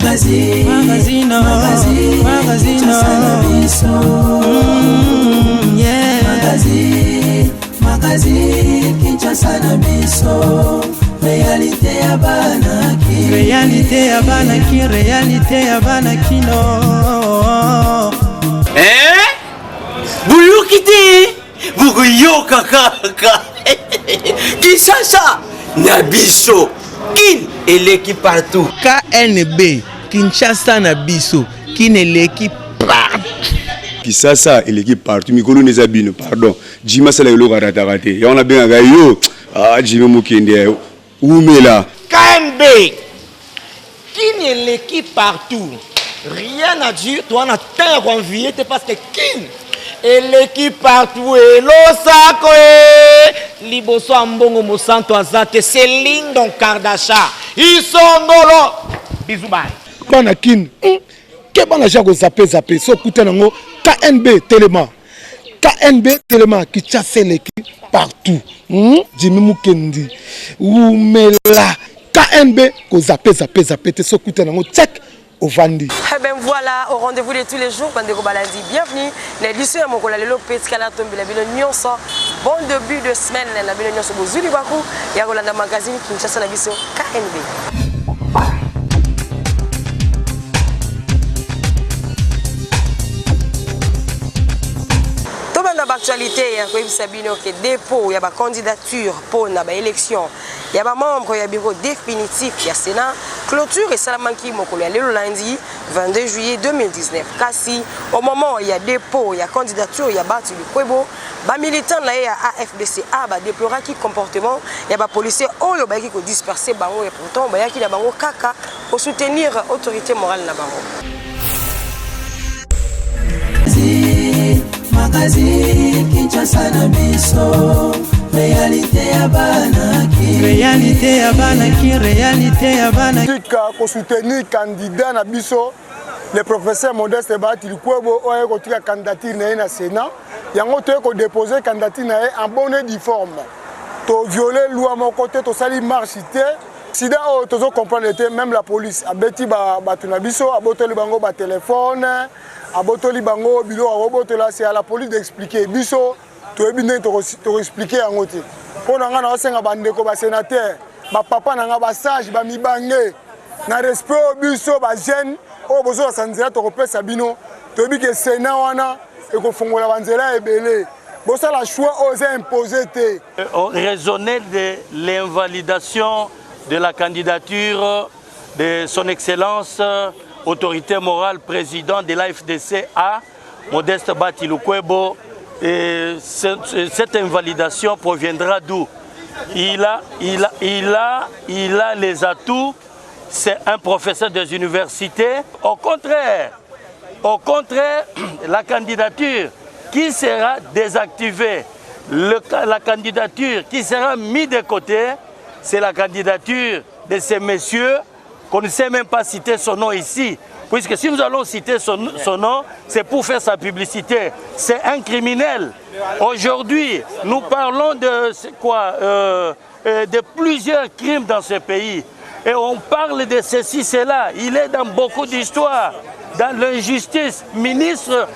Magazine, Magazine, magazine, magazine, Kinshasa na biso. Yeah. Magazine, magazine, Kinshasa na biso. Réalité ya bana Kin. Réalité ya bana Kin, réalité ya bana kino. Eh? Boyoki te bokoyoka kaka Kinshasa na biso kin eleki partout. KNB Kinshasa na biso kin eleki partout. Kisasa eleki partout mikolo nde eza bino pardon Jimmy asala eloko arataka te yango nabengaka yo ah Jimmy mokende wumela. KNB kin eleki partout rien à dire toza na temps ya koenvie te parce que kin eleki partout elosako e liboso ya mbongo mosantu aza te Céline Don Kardasha isongolo bisous bye. Bana kin ke bana ja kozape zape so okuta nango KNB telema KNB telema Kinshasa eleki partout Jimmy Mukendi wumela KNB kozape zape zape te so okuta nango check ovandi. Eh ben voilà, au rendez-vous de tous les jours, bandeko balandi, bienvenue. Na édition ya mokolo lelo pe tikala tombela bino nyonso. Bon début de semaine na bino nyonso bozuli baku ya kolanda magazine Kinshasa na biso KNB. Tobanda ba actualité ya koyebisa bino ke dépôt ya ba candidature mpo na ba élection ya ba membre ya bureau définitif ya Sénat clôture esalamaki mokolo ya lelo lundi 22 juillet 2019. Kasi au moment ya dépôt ya candidature ya Bahati Lukwebo, ba militant na ye ya AFDCA ba déploraki comportement ya ba policiers oyo bayaki ko disperser bango et pourtant bayaki na bango kaka ko soutenir autorité morale na bango. Magazine, Kinshasa na biso, réalité ya bana Kin. Réalité ya bana Kin, réalité ya bana. Tika ko soutenir candidat na biso le professeur Modeste Bahati Lukwebo oyo aye kotika candidature na ye na Sénat. Yango toye ko déposer candidature na ye en bonne et due forme. To violer loi moko te, tosali marche te. Sida oyo tozo comprendre te, même la police abeti bato na biso, abotoli bango ba téléphone, abotoli bango biloko akobotola, c'est à la police d'expliquer. Biso toyebi ndenge toko expliquer yango te. Mpo na nga naosenga bandeko ba sénateur, ba papa na nga ba sage, ba mibange, na respect oyo biso ba jeune oyo bozolasa nzela tokopesa bino, toyebi ke Sénat wana ekofongola ba nzela ebele. Bosala choix oyo eza imposé te. Raisonner de l'invalidation de la candidature de son excellence autorité morale président de l'A F D C A Modeste Bahati Lukwebo, et cette invalidation proviendra d'où? Il a les atouts, c'est un professeur des universités. Au contraire, la candidature qui sera désactivée, la candidature qui sera mise de côté, c'est la candidature de ces messieurs qu'on ne sait même pas citer son nom ici. Puisque si nous allons citer son nom, c'est pour faire sa publicité. C'est un criminel. Aujourd'hui, nous parlons de de plusieurs crimes dans ce pays. Et on parle de ceci, cela. Il est dans beaucoup d'histoires, dans l'injustice. Ministre,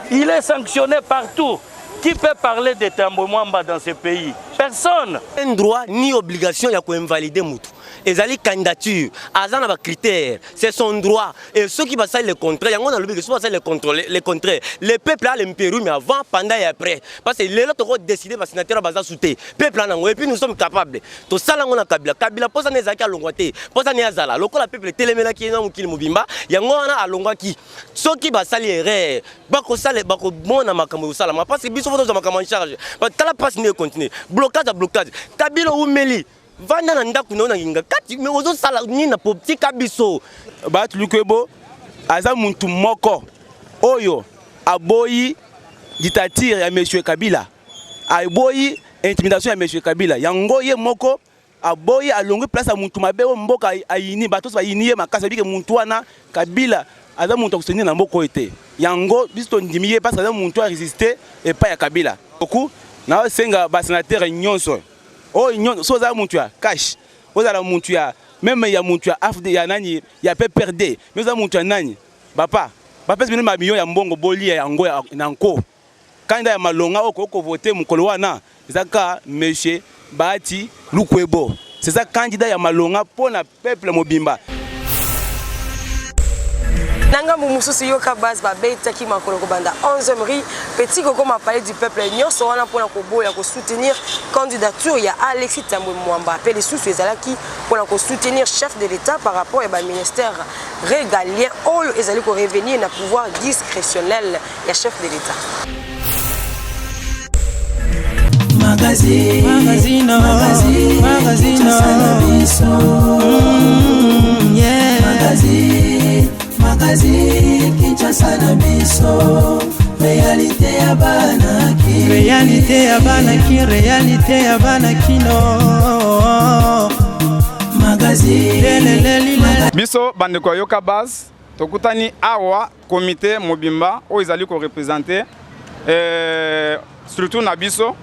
il est sanctionné partout. Qui peut parler de Thambwe Mwamba dans ce pays? Personne. Un droit ni obligation ya ko invalider mutu. Ezali candidature, aza na ba critères, c'est son droit. Et ceux qui va le contraire, yango na lobi que ceux qui le contrôler, le contraire. Le peuple a l'impérium mais avant, pendant et après. Parce que les autres ont décidé parce que sénateur baza souté. Peuple nango et puis nous sommes capables. To sala ngo na Kabila, Kabila posa ne zaki alongwa te. Posa ne azala. Lokola peuple telemela ki na mokili mobimba, yango wana alongwa ki. Ceux qui ba sali erreur, ba ko sale ba ko mona makambo sala parce que biso foto makambo en charge. Ba tala passe ne continue. Blocage à blocage. Kabila umeli. Vanda na ndako na yo na nginga kati, mais ozosala nini na po tika biso? Bahati Lukwebo aza muntu moko oyo aboyi dictature ya monsieur Kabila, aboyi intimidation ya monsieur Kabila. Yango ye moko aboyi alongwi place ya muntu mabe oyo mboka ayini, bato nyonso bayini ye makasi, bayebi ke muntu wana Kabila aza muntu akosenir na mboka oyo te. Yango biso tondimi ye parce que aza muntu a résister epai ya Kabila. Oku naosenga ba sénateur nyonso oyo nyonso, so oza muntu ya cash, ozala muntu ya Meme ya mutu ya AFD ya nani ya PPRD, mais oza mutu ya nani? Papa, bapesi bino ba millions ya mbongo bolia yango na nko. Candidat ya malonga oyo okoki ko voter mokolo wana eza kaka monsieur Bahati Lukwebo. C'est ça candidat ya malonga mpo na peuple mobimba. Na ngambo mosusu, yoka base babetaki makolo kobanda 11e rue petit kokoma Palais du Peuple, nyonso wana mpona koboya kosoutenir candidature ya Alexis Tambwe Mwamba, mpe lisusu ezalaki mpona kosoutenir chef de l'État par rapport ya baministère régalien oyo ezali korevenir na pouvoir discrétionnel ya chef de l'État. Magazine, magazine, magazine, magazine, yeah. Magazine, magazine, Kinshasa na biso, réalité ya bana ki, réalité ya bana ki, réalité ya bana kino. Magazine. Biso bandeko ya Yoka Base tokutani awa, comité mobimba oyo ezali korepresente structure na biso,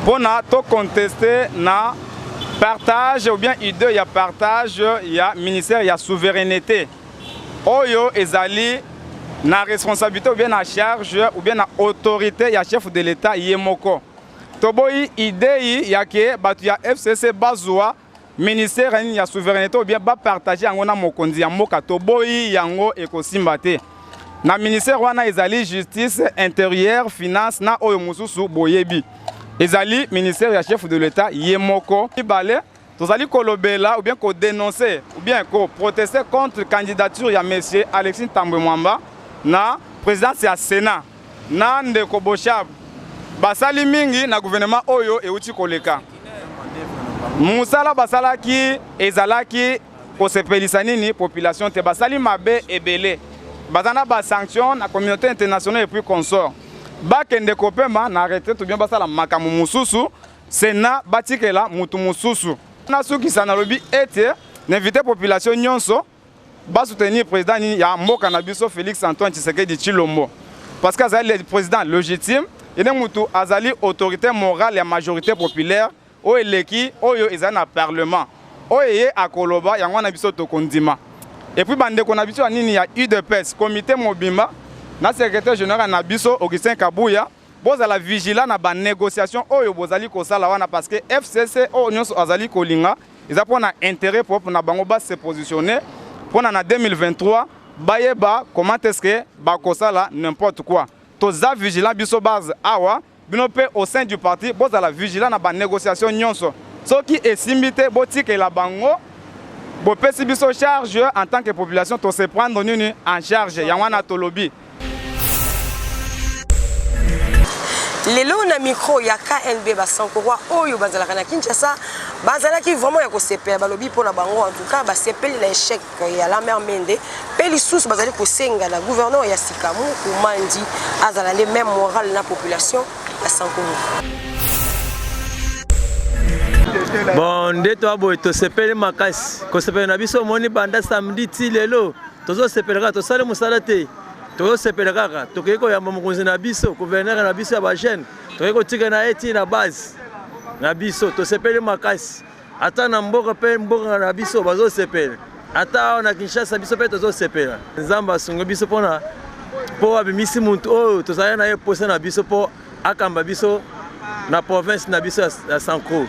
mpona toconteste na partage ou bien idée ya partage ya ministère ya Souveraineté oyo ezali na responsabilité ou bien na charge ou bien na autorité ya chef de l'État ye moko. Toboyi idée ya ke bato ya FCC bazwa ministère nini ya Souveraineté ou bien bapartage yango na mokonzi ya mboka. Toboyi yango, ekosimba te. Na ministère wana ezali Justice, Intérieure, Finance na oyo mosusu boyebi. Ezali ministère ya chef de l'État ye moko. Mibale, tozali kolobela ou bien kodénoncer ou bien koprotester contre candidature ya monsieur Alexis Ntambwe Mwamba na présidence ya Sénat. Na ndeko Boshab, basali mingi na gouvernement oyo euti koleka. Mosala basalaki ezalaki kosepelisa nini population te. Basali mabe ebele, baza na basanction na communauté internationale et puis consort. Bakende kopema na retraite ou bien basala makambo mosusu, Sénat batikela mutu mosusu. Nasukisa, nalobi ete na invite population nyonso basoutenir président nini ya mboka na biso, Félix Antoine Tshisekedi Tshilombo, parce que azali le président légitime, ye nde mutu azali autorité morale ya majorité populaire oyo eleki, oyo ezali na parlement. Oyo ye akoloba, yango wana biso tokondima. Et puis bandeko na biso ya nini ya UDPS, comité mobimba na secrétaire général na biso Augustin Kabuya, bozala vigilant na banégociation oyo bozali kosala wana, parce que FCC oyo nyonso azali kolinga eza mpona intérêt propre na bango, base positionner mpona na 2023 bayeba comment est-ce que bakosala n'importe quoi. Toza vigilant, biso base awa. Bino mpe au sein du parti, bozala vigilant na banégociation nyonso. Soki esimbi te, botikela bango, bopesi biso charge en tant que population, tose prendre nini en charge. Yango wana tolobi. Lelo na micro ya KNB, basankoroi oyo bazalaka na Kinshasa bazalaki vraiment ya kosepela. Balobi mpona bango, en tout cas basepeli na échec ya Lambert Mende, mpe lisusu bazali kosenga na gouverneur ya sika Mukumandi azala nde même moral na population ya Sankuru. Bon, nde toa boye, tosepeli makasi. Kosepela na biso, omoni, banda samedi ti lelo tozosepela kaka. Tosali mosala te, tozosepela kaka. Tokoki koyamba mokonzi na biso, gouverneur na biso ya bajeune, tokoki kotika na ye ti na base na biso. Tosepeli makasi. Ata na mboka mpe, mboka na biso bazosepela, ata awa na Kinshasa biso mpe tozosepela. Nzambe asungi biso mpona mpo abimisi muntu oyo tozali na ye posa na biso mpo akamba biso na province na biso ya Sankuru.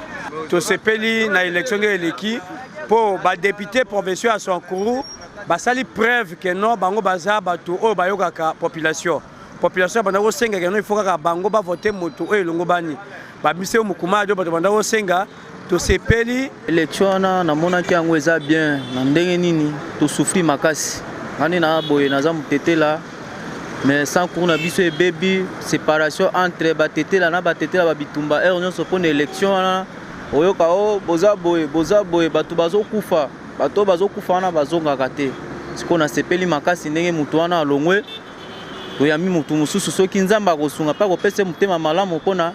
Tosepeli na élection nde eleki, mpo badéputé provinciaux ya Sankuru basali preuve ke non, bango baza bato oyo bayokaka population. Population banda kosenga ke non, il faut kaka bango bavote moto oyo elongo bani babimisi oyo mokuma adio bato banda kosenga. Tosepeli. Élection wana namonaki yango eza bien. Na ndenge nini? Tosouffrir makasi. Ngani na boye, naza motetela, mais Sankuru na biso ebebi. Séparation entre batetela na batetela, babitumba heure nyonso mpona élection wana. Oyoka o boza boye, boza boye, bato bazokufa, bato oyo bazokufa wana bazongaka te. Sikoyo nasepeli makasi ndenge motu wana alongwe, toyambi motu mosusu. Soki Nzambe akosunga mpe akopesa motema malamu mpona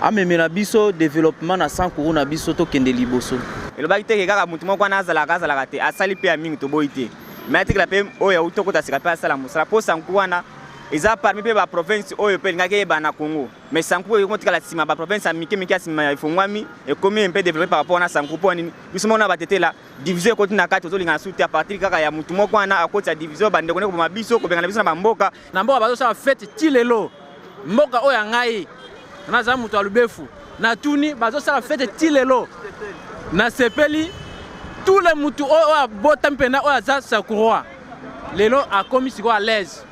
amemela biso développement na Sankuru na biso, tokende liboso. Elobaki teke kaka motu moko wana azalaka, azalaka te. Asali mpe ya mingi, toboyi te, mais atikela mpe oyo auti okota sika mpe asala mosala, mpo Sankuru wana Eza parmi mpe baprovince oyo mpe elingaki eyebana na Congo. Mais Sankuru ekotikala nsima, baprovince ya mike mike ya nsima efongwami, ekomi mpe développé par rapport na Sankuru. Mpo nini? Biso moko na batetela division ekoti na kati, tozolingana su te a partir kaka ya mutu moko wana akotisa division, bandeko nde koboma biso, kobengana biso na bamboka. Na mboka bazosala fete ti lelo, mboka oyo ya ngai naza moto ya lubefu, natuni bazosala fete ti lelo, nasepeli tous les mutu oyo abotami mpenza oyo aza sakurois lelo akomi sikoyo à l'aise.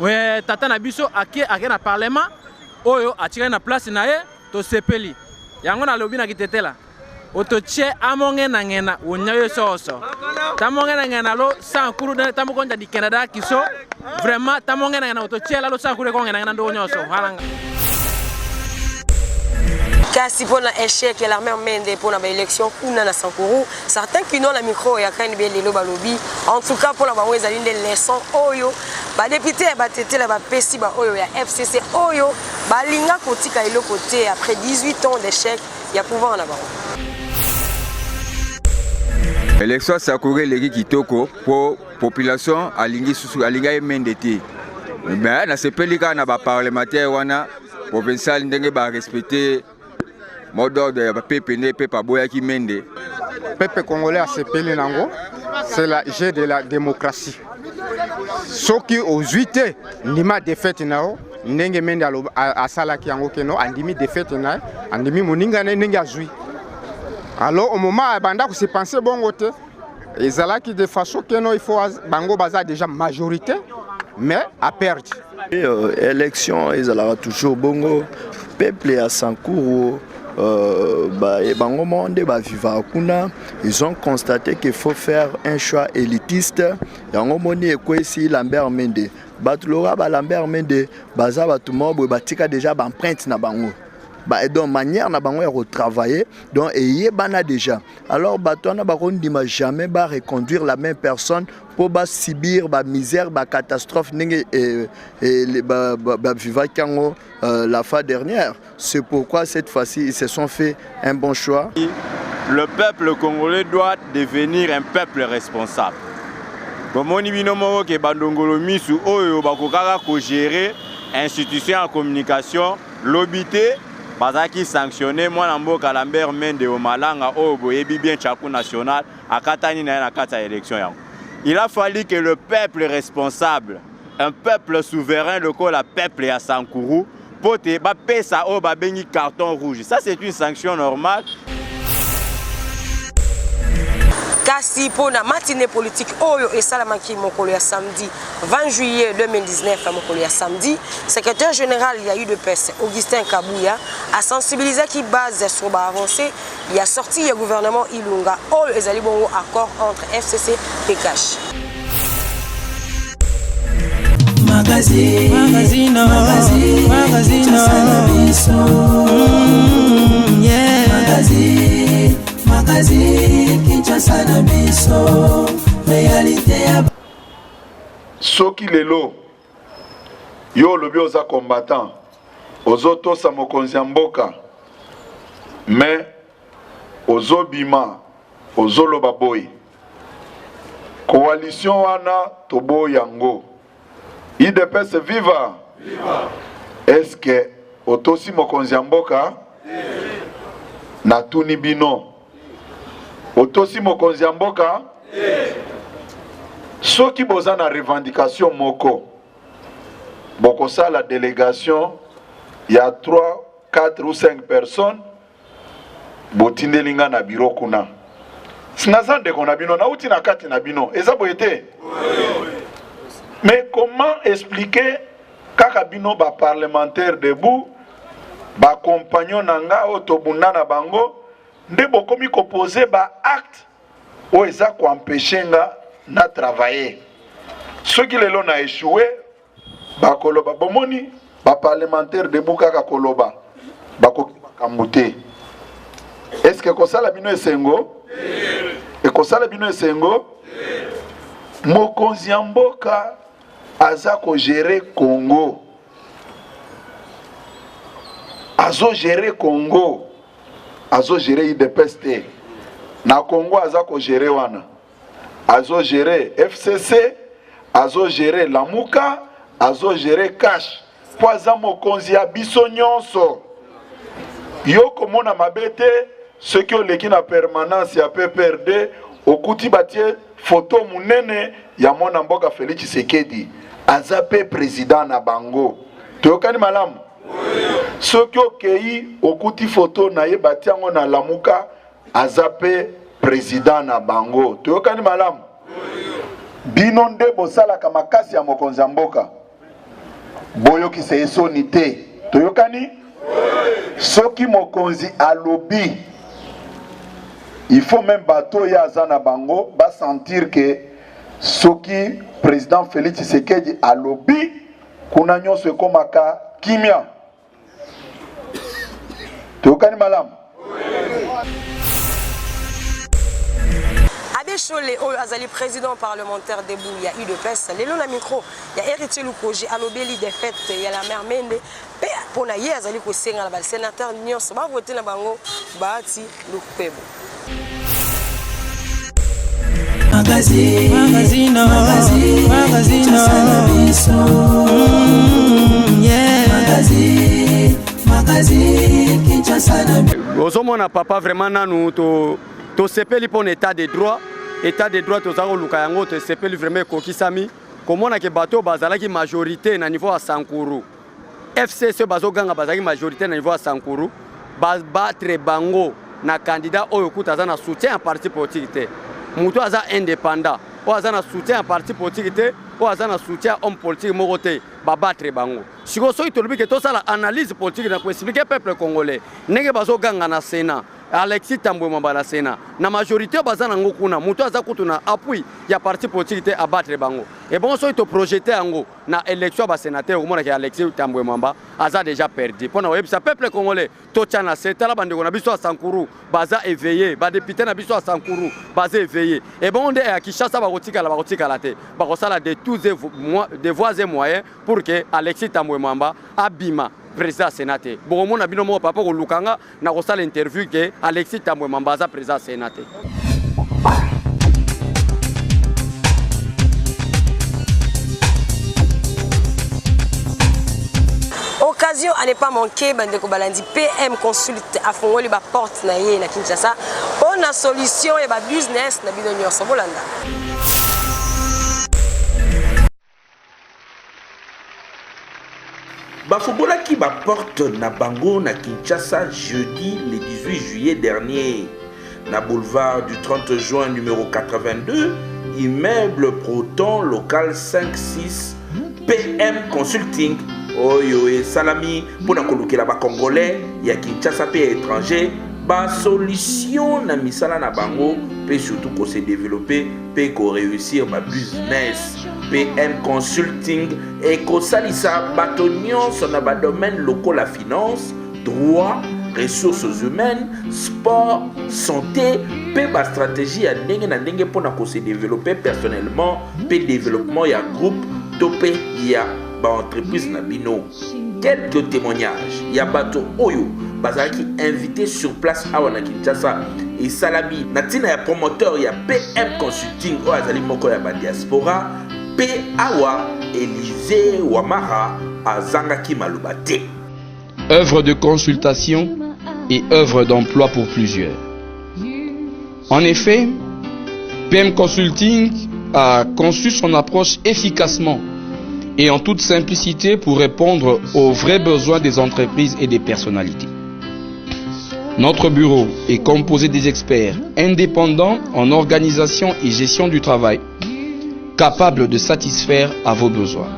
We, tata na biso ake ake na parlement oyo atikali na place na ye, tosepeli yango nalobi na kitetela ototie amongenangena wonya yo soso tamongenangena lo sankuru tamokonja dikenda da kiso vraiment tamongenangena ototiela lo sankuru ekongenangena ndo nyonso halanga. Kasi mpona échec ya l'armée Mende mpona baélection kuna na Sankuru, certains kino na micro ya KNB lelo balobi en tout cas mpona bango ezali nde leçon oyo badepute ya batetela bapesi baoyo ya FCC oyo balinga kotika eloko te après 18 ans d'échec ya pouvoir na bango. Élection ya Sankuru eleki kitoko mpo population alingi susu alingi ye Mende te. Mais nasepeli kaka na baparlementaire wana provincial ndenge barespecte mot d'ordre ya bapepe nde pepe aboyaki Mende. Peuple congolais asepeli nango, c'est la jeu de la démocratie. Soki ozwi te, ndima défaite na yo ndenge Mende asalaki yango keno andimi défaite na ye, andimi moninga na ye ndenge azwi. Alors au moment abanda kose penser bongo te, ezalaki de façon keno il faut bango baza déjà majorité mais à perdre. Élection ezalaka toujours bongo, peuple ya Sankuru bango moko nde bavivaka kuna, ils ont constaté qu'il faut faire un choix élitiste. Yango moni ekwesi Lambert Mende. Bato loka ba Lambert Mende baza bato moko boye batika déjà baempreinte na bango ba, donc manière na bango ya kotravailler donc eyebana déjà. Alors bato wana bakondima jamais ba reconduire la même personne mpo basubir bamisère, bacatastrophe ndenge bavivaki yango la fois dernière. C'est pourquoi cette fois-ci ils se sont fait un bon choix. Le peuple congolais doit devenir un peuple responsable. Bomoni bino moko ke bandongolo misu oyo bakokaka kogérer institution ya communication lobi te, bazalaki sanctionné. Mwana mboka Lambert Mende Omalanga oyo boyebi bien, Tchaku national, akatani na ye na kati ya élection yango. Il a fallu que le peuple responsable, un peuple souverain lokola peuple ya Sankuru, po te bapesa oyo babengi carton rouge. Ça, c'est une sanction normale. Kasi mpona matinée politique oyo esalamaki mokolo ya samedi 20 juillet 2019, ya mokolo ya samedi, secrétaire général ya UDPS Augustin Kabuya asensibilisaki base sur baavancé ya sortie ya gouvernement Ilunga oyo ezali bongo accord entre FCC et CACH. Magazine, magazine, magazine, magazine, yeah. Magazine, magazine, Kinshasa na biso, réalité ya Soki lelo yo olobi oza combattant, ozotosa mokonzi ya mboka, mais ozobima ozoloba boye, coalition wana toboyi yango, UDPS viva, est-ce que otosi mokonzi ya mboka? Natuni bino, otosi mokonzi ya mboka? Soki boza na revendication moko, bokosala délégation ya 3, 4 ou 5 personnes, botindeli nga na bureau kuna. Naza ndeko na bino, nauti na kati na bino, eza boye te? Mais comment expliquer kaka bino baparlementaire debout, bacompagnon na nga oyo tobunda na bango, nde bokomi kopose baacte oyo eza koempêche nga na travailler? Soki lelo na échoué, bakoloba bomoni baparlementaire debout kaka koloba, bakoki makambo te. Est-ce ekosala bino esengo? Ekosala bino esengo? Mokonzi ya mboka aza kogérer Congo, azogérer Congo, azogérer UDPS te. Na Congo aza kogérer wana, azogérer FCC, azogérer Lamuka. Azo gérer cash po aza mokonzi ya biso nyonso. Yo komona mabe te soki oleki na permanence ya PPRD okuti batie photo munene ya mwana mboka Felix Tshisekedi, aza pe president na bango. Toyokani malamu? Soki okei okuti photo na ye batie yango na Lamuka, aza pe president na bango. Toyokani malamu? Bino nde bosalaka makasi ya mokonzi ya mboka, boyokisa ye soni te. Toyokani? Soki mokonzi alobi, il faut meme bato oyo aza na bango ba sentir que soki president Felix Tshisekedi alobi, kuna nyonso ekomaka kimia. Toyokani malamu? Abbé Shole oyo azali président parlementaire debout ya UDPS lelo na micro ya Héritier Lukoji alobeli défaite ya la mère Mende mpe mpo na ye azali kosenga na ba sénateur nyonso ba voter na bango Bahati Lukwebo. Magazine, magazine, magazine, magazine, yeah. Magazine, magazine, Kinshasa na ozomona papa vraiment nanu to tosepeli mpo na état de droit. État de droit toza koluka yango, tosepeli vraiment ekokisami komona ke bato oyo bazalaki majorité na niveau ya Sankuru, FCC bazoganga bazalaki majorité na niveau ya Sankuru, babattre bango na candidat oyo kuta aza na soutien ya parti politique te, moto aza indépendant oyo aza na soutien ya parti politique te, oyo aza na soutien ya homme politique moko te, babattre bango. Sikoyo soki tolobi ke tosala analyse politique na koexplike peuple congolais ndenge bazoganga na Sénat, Alexis Tambwe Mwamba na Sénat na majorité baza nango kuna, moto aza kutu na appui ya parti politique te, abattre bango. Ebongo soki toprojete yango na élection ya basénateur, okomona ke Alexis Tambwe Mwamba aza déjà perdu. Mpo na koyebisa peuple congolais, totya na se, tala bandeko na biso ya Sankuru baza éveillé, badepute na biso ya Sankuru baza éveillé. Ebongo nde ya Kinshasa bakotikala, bakotikala te, bakosala de tous de voies et moyens pour que Alexis Tambwe Mwamba abima président ya Sénat te. Bokomona bino moko papa koluka nga na kosala interview ke Alexis Tambwe Mwamba aza président ya Sénat te. Occasion à ne pas manquer, bandeko balandi, PM Consult afongoli ba porte na ye na Kinshasa pona solution ya ba business na bino nyonso. Bolanda. Bafungolaki ba porte na bango na Kinshasa jeudi le 18 juillet dernier na boulevard du 30 juin numéro 82, immeuble Proton local 5-6. PM Consulting oyo esalami mpo na kolukela ba Congolais ya Kinshasa mpe ya étranger ba solution na misala na bango mpe surtout ko se développer mpe ko réussir ba business. PM Consulting ekosalisa bato nyonso na ba domaine lokola finance, droit, ressources humaines, sport, santé mpe ba stratégie ya ndenge na ndenge mpo na ko se développer personnellement mpe développement ya groupe to mpe ya ba entreprise na bino. Quelques témoignages ya bato oyo bazalaki invité sur place awa na Kinshasa esalami na ntina ya promoteur ya PM Consulting oyo azali moko ya ba diaspora mpe awa Elysée Wamara azangaki maloba te. Œuvre de consultation et œuvre d'emploi pour plusieurs. En effet, PM Consulting a conçu son approche efficacement et en toute simplicité pour répondre aux vrais besoins des entreprises et des personnalités. Notre bureau est composé des experts indépendants en organisation et gestion du travail, capables de satisfaire à vos besoins.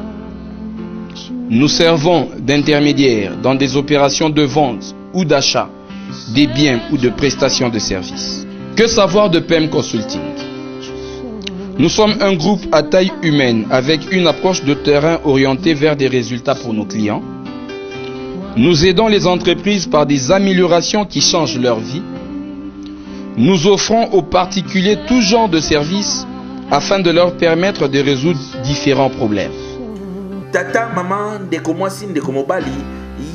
Nous servons d'intermédiaires dans des opérations de vente ou d'achat des biens ou de prestations de services. Que savoir de PM Consulting? Nous sommes un groupe à taille humaine avec une approche de terrain orientée vers des résultats pour nos clients. Nous aidons les entreprises par des améliorations qui changent leur vie. Nous offrons aux particuliers tout genre de services afin de leur permettre de résoudre différents problèmes. Tata, mama, ndeko mwasi, ndeko mobali,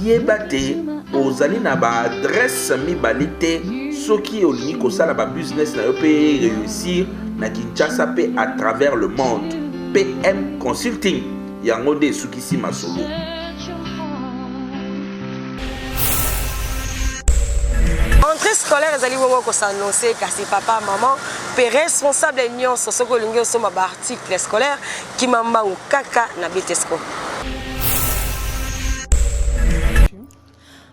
yeba te ozali na ba adresse mibale te soki olingi kosala ba business na yo pe réussir na Kinshasa pe à travers le monde. PM Consulting. Yango nde esukisi masolo. Entrée scolaire ezali bongo ko s'annoncer kasi papa maman pe responsable nyonso soki olingi osomba ba article scolaire kima mbangu kaka na Betesco.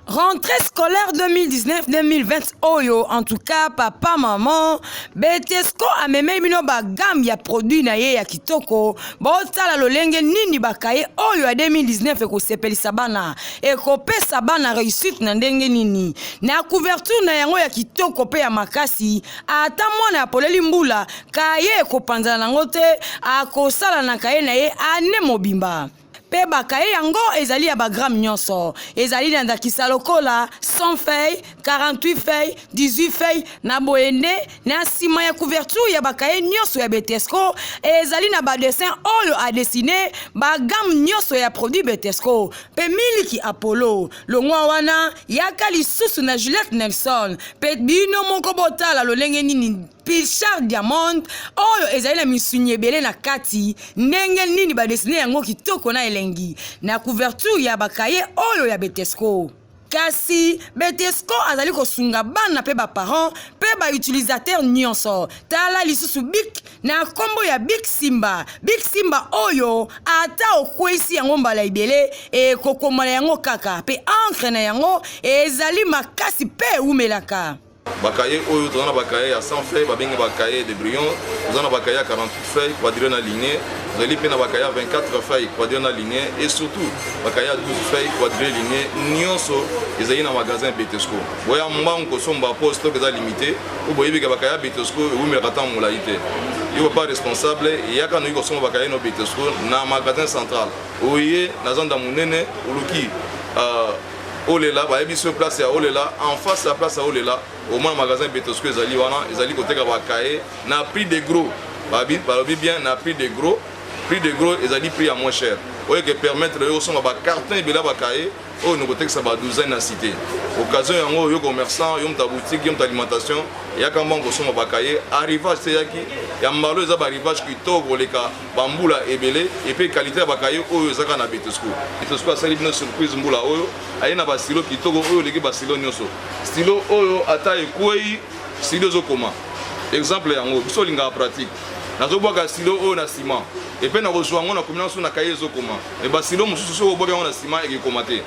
Rentrée scolaire 2019-2020 oyo en tout cas papa maman Betesco amemeli bino ba gamme ya produit na ye ya kitoko botala lolenge nini bakaye oyo ya 2019 ekosepelisa bana ekopesa bana réussite na ndenge nini na couverture na yango ya kitoko mpe ya makasi ata mwana apoleli mbula kaye ekopanzana nango te akosala na kaye na ye ane mobimba Mpe bakaye yango ezali ya bagrame nyonso, ezali na ndakisa lokola 100 feuilles, 48 feuilles, 18 feuilles. Na boye nde na nsima ya couverture ya bakaye nyonso ya Betesco ezali na badessin oyo adesine bagame nyonso ya produit Betesco mpe miliki Apollo. Longwa wana, yaka lisusu na Juliette Nelson mpe bino moko botala lolenge nini Pilchard Diamond oyo ezali na misuni ebele na kati, ndenge nini badesine yango kitoko na elengi na couverture ya bakaye oyo ya Betesco. Kasi Betesco azali kosunga bana mpe baparent mpe bautilisateur nyonso. Tala lisusu bic na nkombo ya Bic Simba. Bic Simba oyo ata okweisi yango mbala ebele ekokomana yango kaka mpe encre na yango ezali makasi mpe ewumelaka. Ba cahier oyo toza na ba cahier ya 100 feuilles babengi ba cahier de brouillon, toza na ba cahier ya 48 feuilles quadrillé na lignée, tozali mpe na ba cahier ya 24 feuilles quadrillé na lignée et surtout ba cahier ya 12 feuilles quadrillé lignée nyonso ezali na magasin Betesco. Boya mbangu kosomba mpo stock eza limité mpo boyebi ke ba cahier ya Betesco ewumelaka ntango molai te. Yo papa responsable yaka noki kosomba ba cahier no Betesco na magasin central oye na zanda monene oluki uh, Olela bayebisi yo place ya Olela en face ya place ya Olela omona magasin Betosco ezali wana ezali koteka ba cahier na prix de gros babi balobi bien na prix de gros prix de gros ezali prix ya moins cher oyo ke permettre yo osomba ba carton ebele ya ba cahier oyo nokotekisa ba douzaine na cité occasion yango yo commerçant yo moto ya boutique yo moto alimentation eyaka mbango kosomba ba cahier arrivage te eyaki ya mbalo eza ba arrivage kitoko koleka bambula ebele epe qualité ya bakaye oyo eza kaka na betesco betesco asali bino surprise mbula oyo aye na bastilo kitoko oyo eleki bastilo nyonso stilo oyo ata ekwei stilo ezokoma exemple yango biso olingaka pratique nazobwaka stilo oyo na nsima epe nakozwa yango nakomi nanso na kaye ezokoma me bastilo mosusu soki obwaki yango na nsima ekekoma te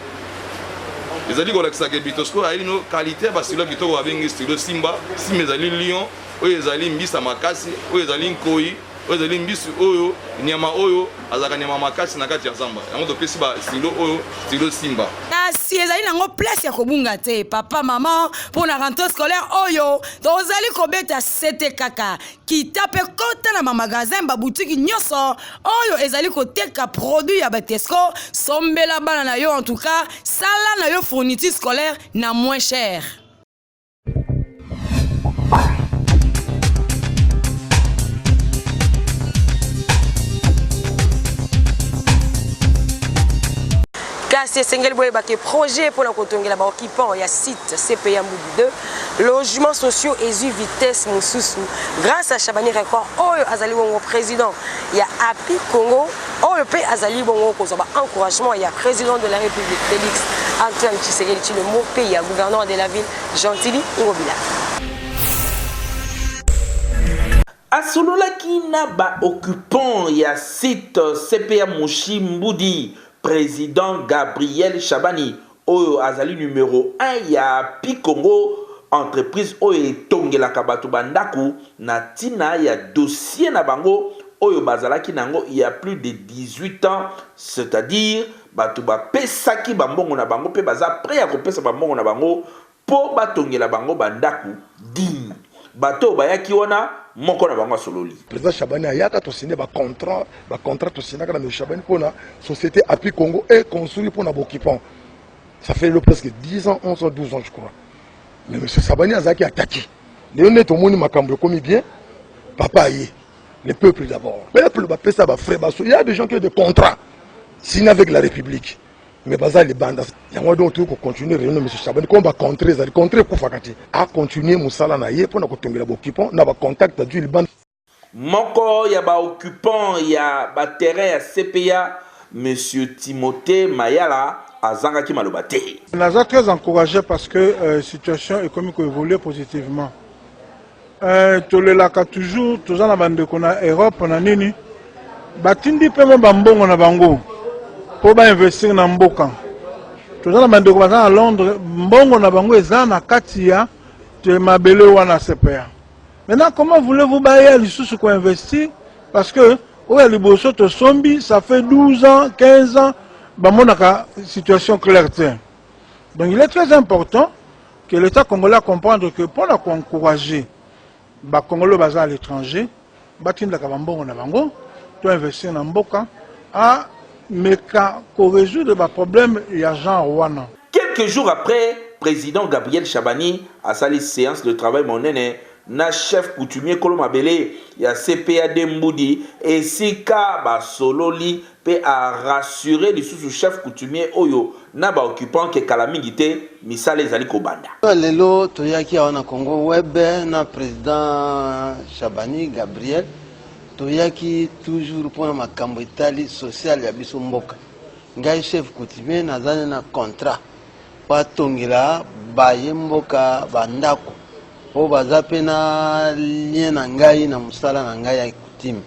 ezali kolakisa ke bitosco ayeli no qualité ya bastilo kitoko babengi stilo simba simba ezali lion oyo ezali mbisa makasi oyo ezali nkoi oyo ezali mbisi oyo nyama oyo azalaka nyama makasi na kati ya zamba yango topesi ba stilo oyo stilo simba kasi ezali nango place ya kobunga te papa mama mpo na rentrée scolaire oyo tozali kobeta sete kaka kita mpe kota na bamagasin babutiki nyonso oyo ezali koteka produit ya batesco sombela bana na yo en tout cas sala na yo fourniture scolaire na moins cher kasi esengeli boyeba ke projet mpo na kotongela baoccupant ya site cpa mbubu 2 logement sociaux ezwi vitesse mosusu grâce à chabani record oyo azali bongo président ya api congo oyo mpe azali bongo kozwa ba encouragement ya président de la république félix antoine tshisekedi tshilombo mpe ya gouverneur de la ville gentili ngobila Asololaki na ba occupants ya site CPA Mushi Mbudi, president Gabriel Shabani oyo azali numero un ya Pi Congo, entreprise oyo etongelaka bato ba ndako, na tina ya dossier na bango oyo bazalaki na yango il ya plus de 18 ans, c'est-à-dire bato bapesaki ba mbongo na bango pe baza près ya kopesa ba mbongo na bango po batongela bango ba ndako digne. Bato oyo bayaki wana, moko na bango asololi. President Shabani ayaka to signer ba contrat, ba contrat to signaka na monsieur Shabani pona société Api Congo et construit pona ba occupants. Ça fait le presque 10 ans, 11 ans, 12 ans je crois. Mais monsieur Shabani azalaki attaqué. Lelo nde tomoni makambo ekomi bien, papa aye. Le peuple d'abord. Peuple bapesa ba frais baso. Il y a des gens qui ont des contrats signés avec la République. Mais baza libanda. Yango donc tokoki ko continuer réunion monsieur Shabani comme ba contrat ezali contrat ekufaka te. A continuer mosala na ye pona kotongela ba occupants na ba contact azui libanda. Moko ya ba occupants ya ba terrains ya CPA, Monsieur Timothee Mayala azangaki maloba te. Naza très encouragé parce que euh, situation ekomi ko évoluer positivement. Euh, tolelaka toujours toza na bandeko na Europe na nini batindi mpe mwa bambongo na bango mpo bainvestir na mboka. Toza na bandeko baza na Londres, mbongo na bango eza na kati ya mabele wana CPA. Maintenant comment voulez-vous baya lisusu ko investir parce que Oyo ya liboso tosombi ça fait 12 ans, 15 ans bamonaka situation claire te. Donc il est très important que l'État congolais comprendre que pona ko encourager ba congolais baza à l'étranger batindaka ba mbongo na bango to investir na mboka a meka ko résoudre ba problème ya genre wana. Quelques jours après, président Gabriel Shabani asali séance de travail monene na chef coutumier kolo mabele ya CPAD Mbudi esika basololi pe a rassurer lisusu chef coutumier oyo na ba occupants ke kala mingi te misala ezali kobanda. Lelo toyaki awa na Congo Web na president Shabani Gabriel, toyaki toujours mpona makambo etali social ya biso mboka. Ngai chef coutumier naza na contrat po atongela baye mboka ba ndako po baza pe na lien na ngai na mosala na ngai ya coutume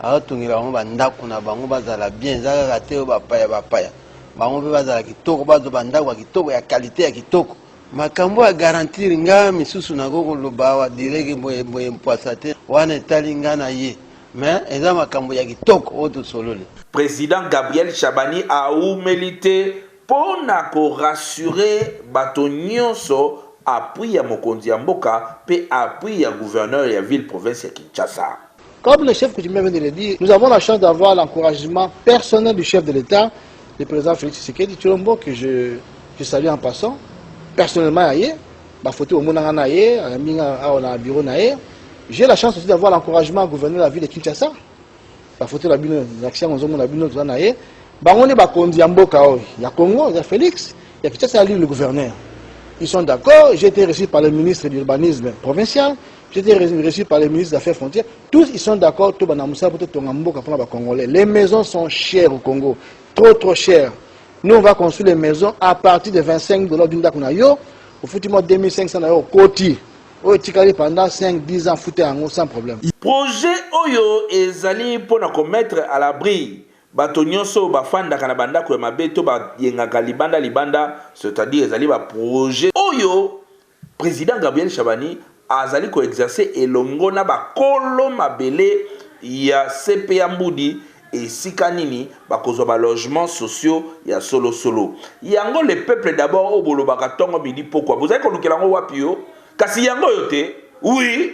azotongela bango ba ndako na bango bazala bien eza kaka te oyo bapaya bapaya bango pe bazala kitoko bazwa ba ndako ya kitoko ya qualite ya kitoko makambo ya garantir nga misusu nakoki koloba awa direct boye boye mpwasa te wana etali nga na ye mais eza makambo ya kitoko oyo tosololi. President Gabriel Shabani awumeli te Mpo na ko rassurer bato nionso, appui ya mokonzi ya mboka mpe appui ya gouverneur ya ville-province ya Kinshasa. Comme le chef coutumier vient de le dire, nous avons la chance d'avoir l'encouragement personnel du chef de l'État, le président Félix Tshisekedi Tshilombo, que je, je salue en passant, personnellement aye, ba photo omonanga na ye, ayambi nga awa na bureau na ye. J'ai la chance aussi d'avoir l'encouragement gouverneur de la ville de Kinshasa, ba photo na bino lakisi yango nzongo na bino toza na ye bango nde bakonzi ya mboka oyo ya Congo ya Felix ya Kinshasa ya le gouverneur ils sont d'accord j'ai été reçu par le ministre de l'urbanisme provincial j'ai été reçu par le ministre des affaires frontières tous ils sont d'accord to bana mosala po totonga mboka mpona ba congolais les maisons sont chères au Congo trop trop chères nous on va construire les maisons à partir de 25 dollars d'une ndako na yo ofuti mwa 2500 na yo okoti Oyo etikali pendant 5, 10 ans futa yango sans problème. Projet oyo ezali mpo na ko mettre à l'abri bato nionso oyo bafandaka na ba ndako ya mabe to bayengaka libanda libanda, c'est-à-dire ezali ba projets oyo President Gabriel Shabani azali ko exercer elongo na ba kolo mabele ya CPA Mbudi esika nini bakozwa ba logements sociaux ya solo solo. Yango le peuple d'abord oyo bolobaka tongo midi pokwa bozali kolukela yango wapi yo? Kasi yango oyo te? Oui!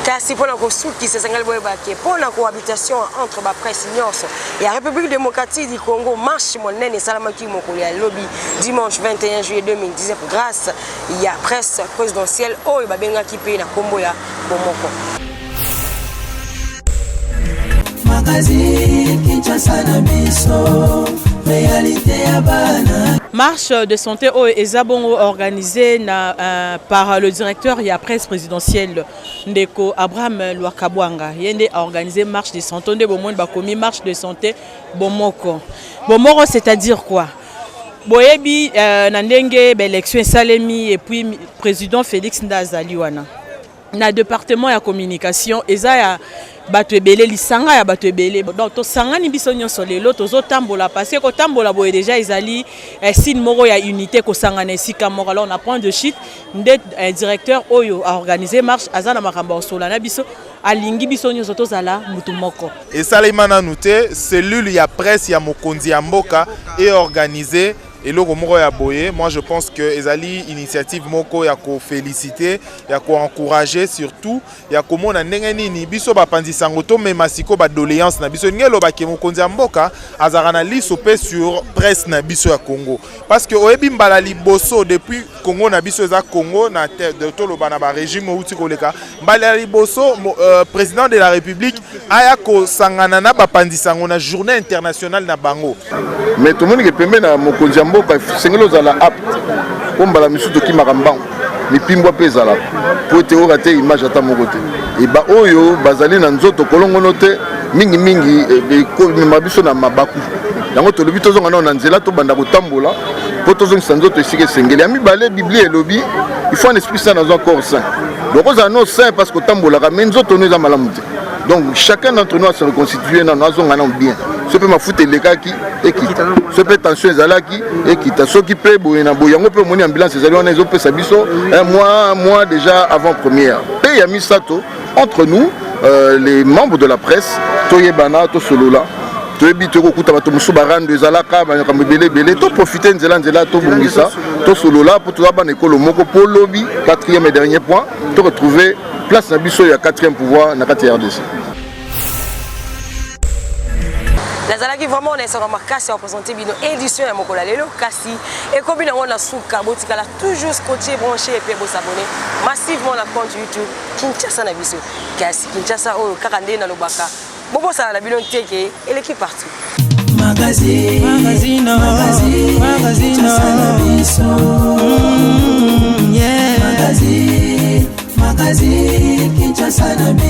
Kasi mpo na kosukisa esengeli boyeba ke mpo na cohabitation entre ba presse nyonso ya République démocratique du Congo marche monene esalamaki mokolo ya lobi dimanche 21 juillet 2019 grâce ya presse présidentielle oyo babengaki mpe na nkombo ya bomoko. Magazine Kinshasa na biso realite ya bana. Marche de santé oyo eza bongo organisée na, euh, par le directeur ya presse présidentielle ndeko Abraham Lwakabwanga ye nde a organiser marche de santé nde bomoni bakomi marche de santé bomoko bomoko c'est-à-dire quoi boyebi euh, na ndenge baélection esalemi et puis président Félix nde azali wana na departement ya communication eza ya bato ebele lisanga ya bato ebele donc tosangani biso nyonso lelo tozotambola parce que kotambola boye deja ezali eh, signe moko ya unité kosangana esika moko alors na point de chute nde eh, directeur oyo a organiser marche aza na makambo ya kosola na biso alingi biso nyonso tozala mutu moko esalema nanu te cellule ya presse ya mokonzi ya mboka e organiser eloko moko ya boye moi je pense que ezali initiative moko ya ko féliciter ya ko encourager surtout ya komona ndenge nini biso bapanzi sango tomema sikoyo ba doléance na biso elingi eloba ke mokonzi ya mboka azalaka na liso mpe sur presse na biso ya Congo parce que oyebi mbala liboso depuis Congo na biso eza Congo na toloba na ba régime outi koleka mbala ya liboso euh, président de la République aya kosangana na bapanzi sango na journée internationale na bango mais tomoni ke pembe na mokonzi ya mboka, esengeli ozala apte, mpo mbala misusu tokimaka mbango, mipimbwa mpe ezalaka mpo ete oyoka te image ata moko te. Eba oyo bazali na nzoto kolongono te mingimingi, ekomema biso na mabaku. Yango tolobi tozonga nano na nzela, tobanda kotambola mpo tozongisa nzoto esika esengeli. Ya mibale, Biblia elobi il faut un esprit saint dans un corps saint. Donc ozala no saint parce que otambolaka, mais nzoto no eza malamu te. Donc chacun d'entre nous a se reconstituer nano, azonga nano bien. Soki mpe mafuta elekaki, ekita. Soki mpe tension ezalaki, ekita. Soki mpe boye na boye, yango mpe omoni ambulance ezali wana, ezopesa biso un mois, un mois déjà avant première. Mpe ya misato, entre nous, les membres de la presse, toyebana, tosolola, toyebi tokokuta bato mosusu, barando ezalaka makambo ebele ebele. Toprofite nzela nzela, tobongisa, tosolola, mpo toza bana ekolo moko. Mpo lobi, quatrième et dernier point, toretrouve place na biso ya quatrième pouvoir na kati ya RDC. Nazalaki vraiment na esengo makasi ya kopresente bino édition ya mokolo ya lelo, kasi ekomi nango na suka. Botikala toujours scotché, branché, mpe bosabone massivement na compte YouTube Kinshasa na biso. Kasi Kinshasa oyo kaka nde nalobaka, bobosana na bino nteke eleki partout. Magazine, magazine, magazine, magazine, Kinshasa na biso. Yeah. Magazine, magazine, Kinshasa na biso.